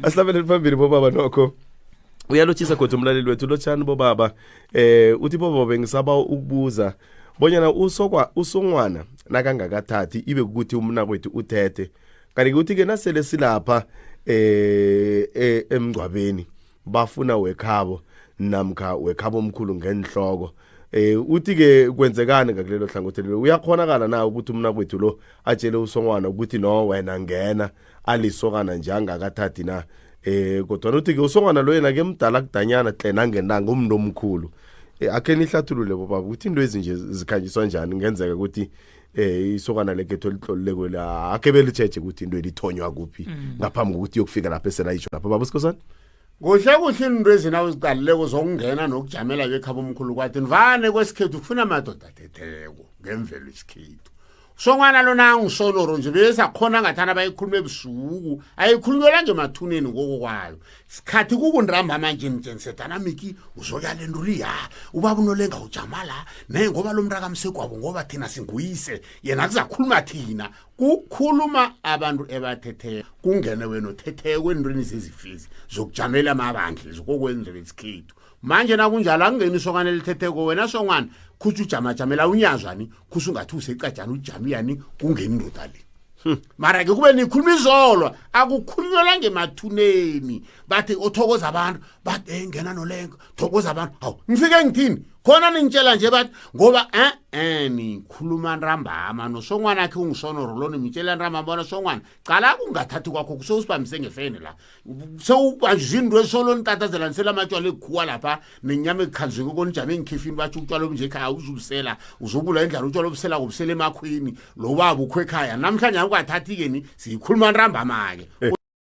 Asihlabelele phambili bobaba. Nokho uyalotshisa kodwa umlaleli wethu. Lotshani bobaba. Uthi, bobaba, bengisaba ukubuza bonyana usokwa usongwana nakangakathathi, ibe ukuthi umnakwethu uthethe, kanti kuthi-ke nasele silapha emngcwabeni bafuna wekhabo namkha wekhabo omkhulu ngenhloko, uthi-ke kwenzekani ngakulelo hlangothi lelo? Uyakhonakala na ukuthi umnakwethu lo atshele usongwana ukuthi, no, wena ngena, alisokana nje angakathathi na? Kodwa uthi ke usongwana lo yena ke mdala kudanyana hle nangenanga umuntu omkhulu. Akhe nihlathulule bobaba ukuthi into ezinje zikhanjiswa njani. Ngenzeka ukuthi isokana lekhetho elitlolileko la akhe belitsheje ukuthi into elithonywa kuphi ngaphambi kokuthi yokufika lapho eselayitsho lapho, baba Sikhosana. Kuhle kuhle, into ezina uziqalileko zokungena nokujamela bekhaba omkhulu, kwathi vane kwesikhethu kufuna amadoda athetheko ngemvelo isikhethu. Songwana lona ngisonoro nje besakhona ngathana bayikhuluma ebusuku, ayikhulunyelwa nje emathuneni ngokokwayo. Sikhathi kukundrambama manje mjenisedanamiki uzoyalendula ya ubaba unolenga ujama la ne ngoba lo mntakamsekwabo, ngoba thina singuyise yena, kuzakhuluma thina, kukhuluma abantu ebathethe, kungene wena othetheko entweni zezifezi zokujamela amabandla zokokwenzela isikhethu. Manje nakunjalo akungeni isokana elithetheko. Wena songwana khutsha ujamajamela unyazwani, khusa ungathi usecajana ujamiyani, kungeni indoda le. Mara-ke kube nikhuluma izolwa, akukhulunyelwa ngemathuneni. Bathi othokoza abantu, bathi, "Hey, ngena nolenga, thokoza abantu." Hawu, ngifike ngithini khona? Ningitshela nje bathi ngoba e-e nikhuluma ntambama nosongwana akhe ungisonoro lo, nimtshela ntambama bona, songwana, cala kungathathi kwakho kusewusibambise ngefene la, sewubanjisa into esolo nitatazela nisela amatshwala ekukhuwa lapha nenyama ekukhanzweko konijame engikhefini. Batsho utshwala obunje ekhaya uzubusela, uzobula indlala. Utshwala obusela ngobusela emakhwini, lo baba ukho ekhaya namhlanje akukathathi-ke ni siyikhuluma ntambama-ke.